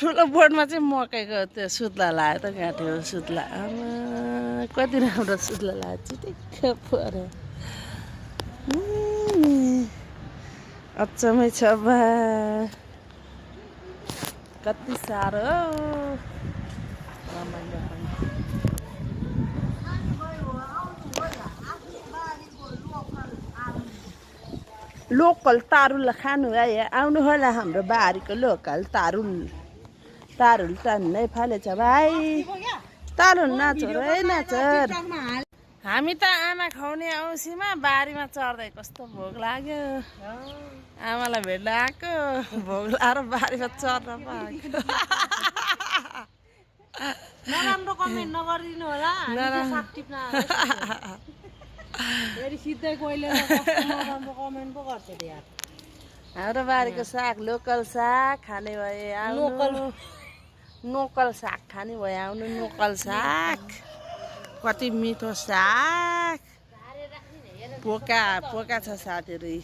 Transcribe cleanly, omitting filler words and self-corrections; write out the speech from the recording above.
ठुलो बोर्डमा चाहिँ मकैको त्यो सुत्ला लाग्यो त गाँठ्यो सुत्ला आमा कति राम्रो सुत्ला लाग्यो चिटिक्क पऱ्यो अचम्मै छ बा कति साह्रो रमाइलो लोकल तारुल खानु है आउनु होला हाम्रो बारीको लोकल तारुल तारुल टन्नै फालेछ भाइ तारुल नाचर है नाचर हामी त आमा खुवाउने औँसीमा बारीमा चढ्दै कस्तो भोक लाग्यो आमालाई भेट्न आएको भोक लाएर बारीमा चढ्न पाएको नराम्रो कमेन्ट नगरिदिनु होला साग टिप्न फेरि सिधै कोहीले नराम्रो कमेन्ट पो गर्छ त यार हाम्रो बारीको साग लोकल साग खाने भए आउनु लोकल साग खाने भए आउनु लोकल साग कति मिठो साग पोका पोका छ साथीहरू